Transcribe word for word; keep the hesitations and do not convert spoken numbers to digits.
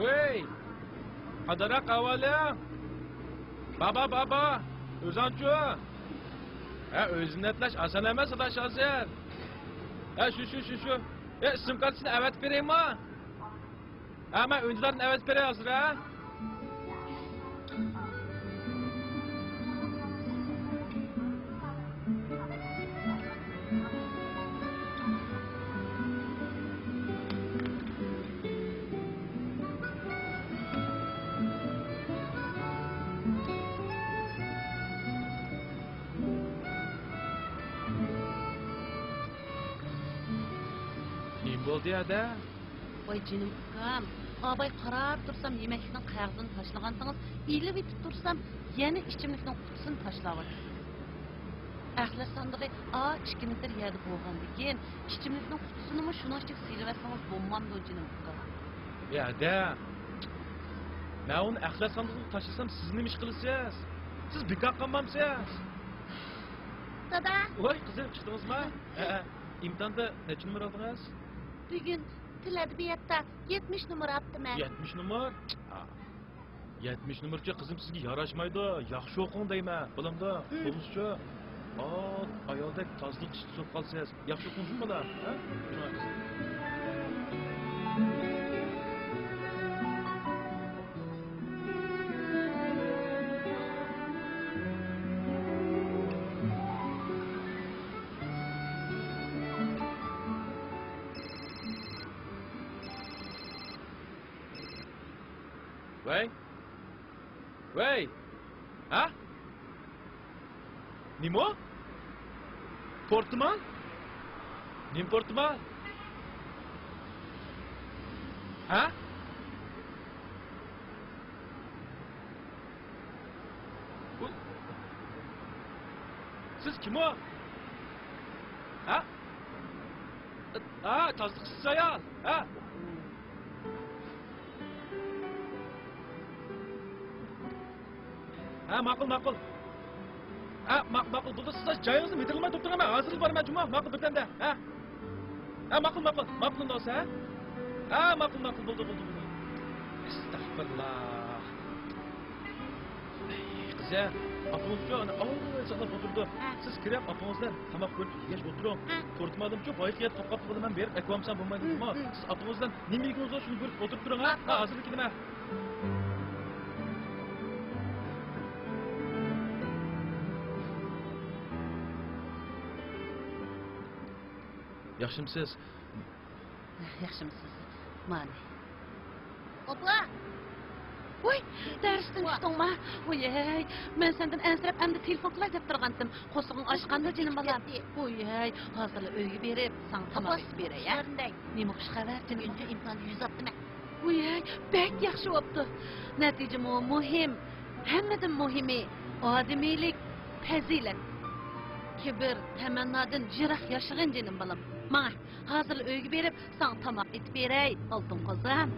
ۋەي! قانداقراق ئەھۋالىڭ؟ بابا، بابا! ئۆزۈڭچۇ؟ ھە، ئۆزۈڭنى ئەپلەش ئاسان ئەمەس، ئاداش ھازىر. ھە، شۇ، شۇ، شۇ، شۇ. ئە، سىم كارتىسىنى ئەۋەتىپ بېرەيمۇ؟ ھە، مەن ئۈندىدارنى ئەۋەتىپ بېرەي ھازىر، ھە؟ نېمە بولدى، ھەدە؟ ۋاي جېنىم ئۇكام، ئاباي قاراپ تۇرسام يېمەكلىكنىڭ قەغىزىنى تاشلىغانتىڭىز، ئېلىۋېتىپ تۇرسام يەنە ئىچىملىكنىڭ قۇتىسىنى تاشلاۋاتىسىز. ئەخلەت ساندۇقى ئا ئىككى مېتىر يەردە بولغاندىكىن، ئىچىملىكنىڭ قۇتىسىنىمۇ شۇنىڭ ئىچىگە سېلىۋەتسىڭىز بولمامدۇ جېنىم ئۇكام؟ يا ھەدە، مەن ئۇنى ئەخلەت ساندۇقىغا تاشلىسام سىز نېمە ئىش قىلىسىز؟ سىز بىكار قالمامسىز؟ دادا! ۋاي قىزىم، چىقتىڭىزما؟ ھەئە، ئىمتىھاندا نەچچە نومۇر ئالدىڭىز؟ بۈگۈن تىل ئەدەبىياتتا يەتمىش نومۇر ئاپتىمەن. يەتمىش نومۇر؟ ئا، يەتمىش نومۇرچە قىزىم سىزگە ياراشمايدۇ. ياخشى ئوقۇڭ دەيمەن، بالامدا. ھىم. بولمىسىچۇ؟ ئا، ئايالدەك تازىلىق ئىشتا تۇرۇپ قالىسىز. ياخشى ئوقۇڭ بالام، ھە؟ ۋەي! ۋەي! ھە؟ نېمە؟ پورتىمال؟ نېمە پورتىمال؟ ھە؟ بۇ، سىز كىم ئۇ؟ ھە؟ ھە، تازىلىقچىسىز ئايال، ھە؟ ھە، ماقۇل، ماقۇل. ھە، ماقۇل، ماقۇل، بولدى، سىز جايىڭىزنى مىدىرلىماي تۇرۇپ تۇرۇڭ، مەن ھازىرلا بارىمەن جۇمۇ، ماقۇل، بىردەمدە، ھە؟ ھە، ماقۇل، ماقۇل، ماقۇل ئەمدى بولسا، ھە؟ ھە، ماقۇل، ماقۇل، بولدى، بولدى، بولدى. ئەستەغپىرۇللا. ئەي، قىزە، ئاپىڭىزچۇ ئانا ئاۋۋال ساقلاپ ئولتۇرىدۇ. ھە. سىز كىرىپ ئاپىڭىز بىلەن تاماق كۆرۈپ يېگەچ ئولتۇرۇڭ. ھە. پورتىمالىمچۇ بايىقى يەردە توختاپ قالدى، مەن بېرىپ ئەكىۋالمىسام بولمايدۇ جۇمۇ. ھە، ھە. سىز ئاپىڭىز بىلەن نېمە يېگىنىڭىزغا شۇنى كۆرۈپ ئولتۇرۇپ تۇرۇڭ، ھە؟ ھە، ھە. ھە، ھازىرلا كېلىمەن. ياخشىمسىز؟ ياخشىمسىز؟ مانى. ئاپا! ۋوي، دەرستىن چۈشتۈڭما؟ ۋويەي، مەن سەندىن ئەنسىرەپ ئەمدى تېلېفون قىلاي دەپ تۇرغانتىم. قورسىقىڭ ئاچقاندۇ جېنىم بالام؟ ۋويەي، ھازىرلا ئۆيگە بېرىپ ساڭا تاماق ئېتىپ بېرەي، ھە؟ نېمە خۇش خەۋەر جېنىم؟ بۈگۈنكى ئىمتىھاندا يۈز ئاپتىمەن. ۋويەي، بەك ياخشى بوپتۇ. نەتىجىمۇ مۇھىم. ھەممىدىن مۇھىمى، ئادىمىيلىك، پەزىلەت. كىبىر، تەمەننادىن يىراق ياشىغىن جېنىم بالام. ماڭە، ھازىرلا ئۆيگە بېرىپ ساڭا تاماق ئېتىپ بېرەي، ئالتۇن قازام.